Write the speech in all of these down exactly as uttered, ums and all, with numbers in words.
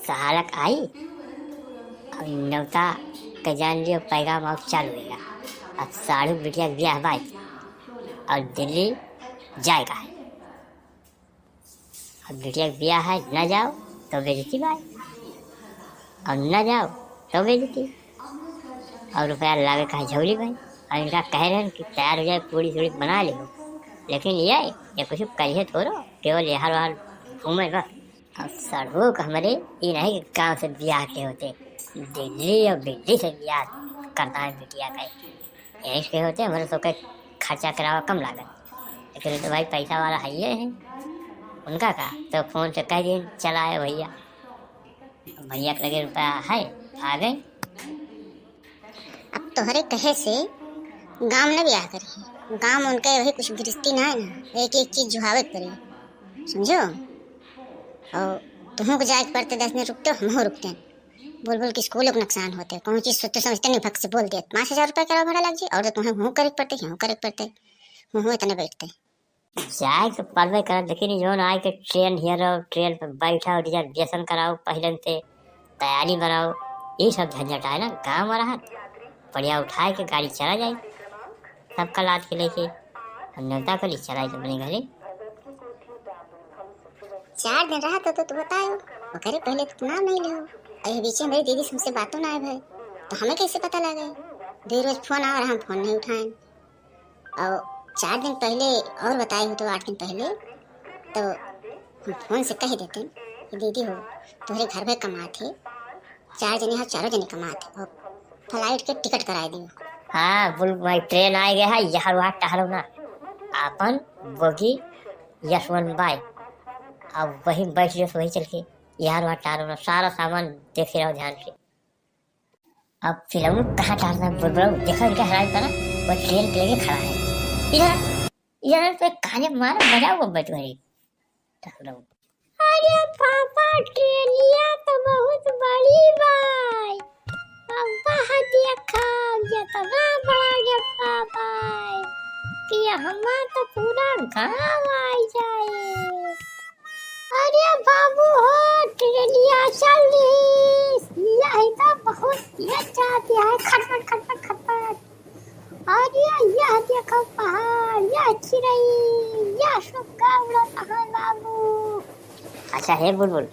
कहालक आई, अब नेवता के जान लियो, पैगाम अब चालू होइगा। अब साढ़ू बिटिया के बियाह बाय, अब दिल्ली जाए का है। अब बिटिया के बियाह है, ना जाओ तो बेइज्जती बाय, अब ना जाओ तो बेइज्जती। और रुपया लागे का झोली में। और इनका कह रहे हैं कि तैयार हो जाए, पूड़ी सूड़ी बना ले, लेकिन ये, ये कुछ करिए थोड़ो, केवल यहाँ वहाँ घूमे बस। अब सड़ुओ के हमरे ई नहीं कि गाँव से बियाह के होते, दिल्ली और बिल्ली से बियाह करता है बिटिया का। यही के होते हमरे सबके खर्चा करावा कम लागत। लेकिन तो भाई पैसा वाला है ये है, उनका का तो फोन से कह दिन चलाए भैया, भैया के लगे रुपया है, आ गए। अब तोहरे कहे से गाँव न बियाह करी, गाँव में उनके वही कुछ गिरस्ती ना है ना, एक एक चीज जुहावे के पड़ी, समझो। और तुहूँ को जाए के पड़ते, दस दिन रुकते, हमहूँ रुकते। बुलबुल के स्कूल के नुकसान होते, कौन चीज सोचते समझते नहीं, फक से बोल दिया, पाँच हजार रुपया किराया भाड़ा लग जाए, और तो तुम्हें हूँ करे के पड़ते, हूँ करे के पड़ते, हूँ हूँ इतने बैठते। जाए के तो पड़बे करत, लेकिन जौन आए के ट्रेन हेरो, ट्रेन पे बैठा और रिजर्वेशन कराओ, पहले से तैयारी बनाओ, ये सब झंझट आए ना। गाँव में रहत बढ़िया उठाए के गाड़ी चला जाए, सबका लाद के लेके हम नेवता कली चला जाए अपने घरे। चार दिन रहा तो, तो तू बतायो, ओकरे पहले तो नाम नहीं लियो। अरे बीचे में मेरी दीदी से हमसे बातों ना आए भाई, तो हमें कैसे पता लगे? दो रोज फोन आवा रहा, हम फोन नहीं उठाएं। और चार दिन पहले और बताए हो तो आठ दिन पहले, तो हम फोन से कह देते कि दीदी हो, तुम्हारे घर में कमात है, चार जने हो, चारों जने कमात है, और फ्लाइट के टिकट कराए दियो। हाँ, बुल भाई, ट्रेन आए गए है, यहाँ वहाँ टहरो ना, अपन बोगी यशवंत बाई, अब वही बैठ जाओ, वही चल के यहाँ वहाँ टहरो ना, सारा सामान देखे रहो ध्यान से। अब फिलौनू कहाँ टारता है बुलबुल? देखो इनका हरामी पना, वो ट्रेन के लिए खड़ा है। इधर, इधर तो एक काने मार बजाओ वो बटुअरी। अरे पापा, ट्रेनिया तो बहुत बड़ी बाय। पापा, हाँ देखा, इतना बड़ा डब्बा बाय कि हमार तो पूरा गाँव आ जाए। अरे बाबू हो, ट्रेनिया चल रही, यही तो बहुत तेज जाती है, खटपट, खटपट, खटपट। अरे यह देखो पहाड़, यह चिड़ई, यह सुग्गा उड़त है बाबू। अच्छा हे बुलबुल,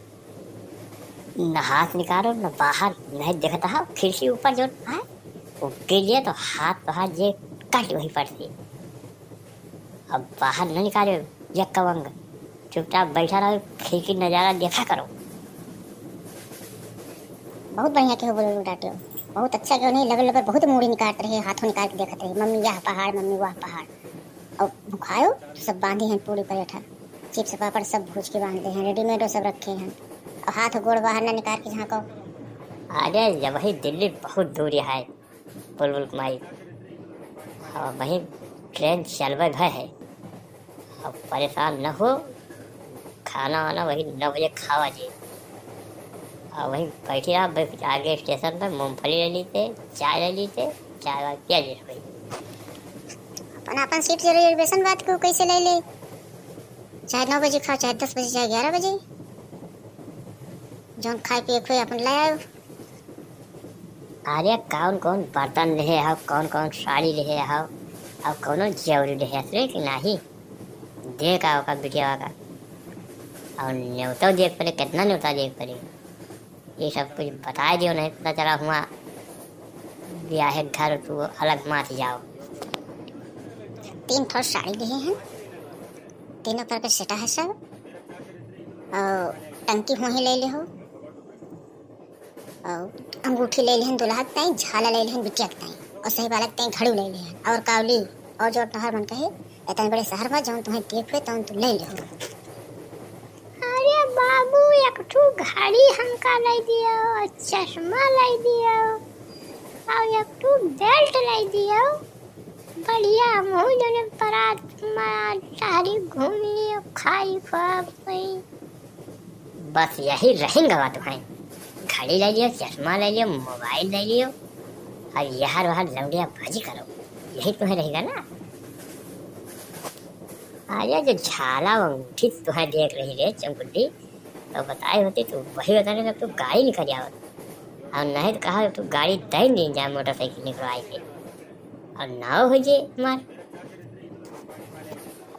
न हाथ निकालो, न बाहर, नहीं देखता है, खिड़की ऊपर जो है, वो गिर लिए तो हाथ बाहर जे कट वही पड़ती। अब बाहर न निकाले यक्का वंग, चुपचाप बैठा रहो, खिड़की नजारा देखा करो। बहुत बढ़िया केहू बोले डांटे हो, बहुत अच्छा केहू नहीं, लगे लगे बहुत मूड़ी निकालत रहे, हाथों निकाल के देखत रहे, मम्मी यह पहाड़, मम्मी वह पहाड़। और भुखायो तो सब बांधे हैं पूरी परेठा, चिप्स पापड़ सब भूज के बांध दे हैं, रेडीमेडो सब रखे हैं, और हाथ गोड़ बाहर ना निकाल के झांको। अरे जब ही दिल्ली बहुत दूर है, बुलबुल के माई। अब वही ट्रेन चलबे भय है। अब परेशान न हो, खाना वाना वही नौ बजे खावा जी। अब वही बैठी रहा, बैठ आगे स्टेशन पर मूंगफली ले लीते, चाय ले लीते, चाय वाय पिया जी भाई। अपन अपन सीट रिजर्वेशन बात को कैसे ले ले, चाहे नौ बजे खाओ, चाहे दस बजे, चाहे ग्यारह बजे, जौन खाए पिए खोए अपन ले आओ। अरे कौन कौन बर्तन लिहे हो, कौन कौन साड़ी लिहे हो, और कौनो जरूरी लिहे असले कि नाही? दे का ओका बिटिया का, और न्योता देख पड़े, कितना न्योता देख पड़े, ये सब कुछ बताए दियो, नहीं पता चला हुआ ब्याहे घर तू अलग मात जाओ। तीन ठो साड़ी लिहे हैं, तीनों पर के सेटा है सब, और टंकी हुआ ही ले ले हो। और अंगूठी ले लिहन दुल्हा के ताई, झाला ले लिहन बिटिया के ताई, और सही बालक ताई घड़ू ले लिहन, और कावली, और जो तोहर मन कहे, इतने बड़े शहर में जौन तुम्हें देख हुए तौन तू ले लिहो। अरे बाबू, एक ठू घड़ी हमका ले दियो, चश्मा ले दियो, और एक ठू बेल्ट ले दियो। बढ़िया, हमहू जौने परात में टहरी घूमी, खाई, पाई। बस यही रहेंगे बात भाई। घड़ी ले लियो, चश्मा ले लियो, मोबाइल ले लियो, और यहर वहर लौंडिया बाजी करो, यही तुम्हें रहेगा ना। अरे जो झाला अंगूठी तुम्हें देख रही रे चमकुद्दी, तो बताए होती तो वही बता रहे, तू गाड़ी निकल जावत। और नहीं तो कहा, तू गाड़ी दे नहीं जा, मोटरसाइकिल निकलवाए के। और नाव हो जे हमार।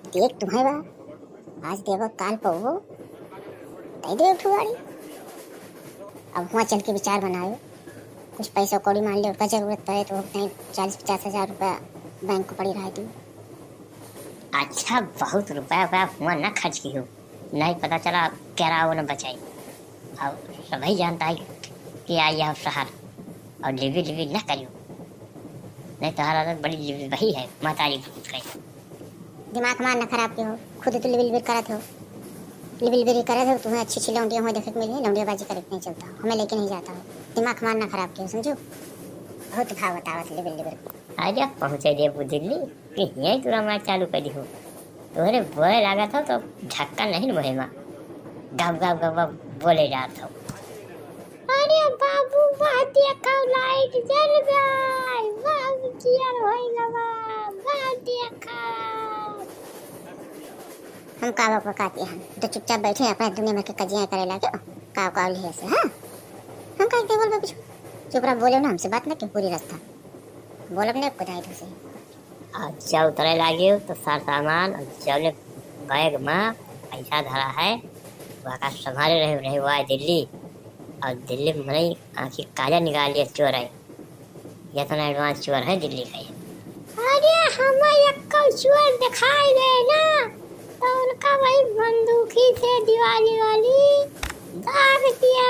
देख तुम्हें बा, आज देबो, काल पउबो, दे दे एक ठो गाड़ी। अब हुआं चल के विचार बनायो, कुछ पैसा कौड़ी मान लियो, का जरूरत पड़े तो नहीं, चालीस पचास हजार रुपया बैंक को पड़ी रहा दी। अच्छा, बहुत रुपया, रुपया हुआं ना खर्च की हो, नहीं पता चला केरा वो न बचाई। और सभी जानता है कि आई यह शहर और लिबी लिबी न करियो, नहीं तो हर आदत बड़ी लिबी वही है, महतारी भूत कही। दिमाग हमार ना खराब के हो, खुद तो लिबिल बिर करत हो, लिबिल बिर करत हो। तुम्हें अच्छी अच्छी लौंडिया हुआ देखे के मिली, लौंडियाबाजी करे के नहीं चलता हो, हमें लेके नहीं जाता हो। दिमाग हमार ना खराब के हो, समझो, बहुत भाव बतावत लिबिल लिबिल। अरे पहुँचे देबू दिल्ली कि यहीं तू रामायण चालू कर दी हो। तोहरे बोले लागत हो तो ढक्का नहीं न मोहे माँ, गब गब गब गब बोले जात हो। अरे बाबू, वाह देखा, लाइट जल गई, वाह उजियार होई गवा, वाह देखा। हम का बकबकाती हैं, तो चुपचाप बैठे अपने दुनिया में के कजियाँ करे लागे, का का लिए से, हाँ? हम का के बोलबे कुछ? चुप रह, बोले ना हमसे, बात ना क्यों पूरी रास्ता। बोलब ने कुदाई तो सही। अच्छा, उतरे लागे तो सार सामान और जौले बैग में पैसा धरा है, वहाँ का संभाले रहे, रहे हुआ है दिल्ली। और दिल्ली में मनई आँखी काजर निकाल लिए चोर है, इतना एडवांस चोर है दिल्ली का ये। अरे हमें एक्को चोर दिखाई दे ना, तो उनका वही बंदूकी से दिवाली वाली दाग दिया।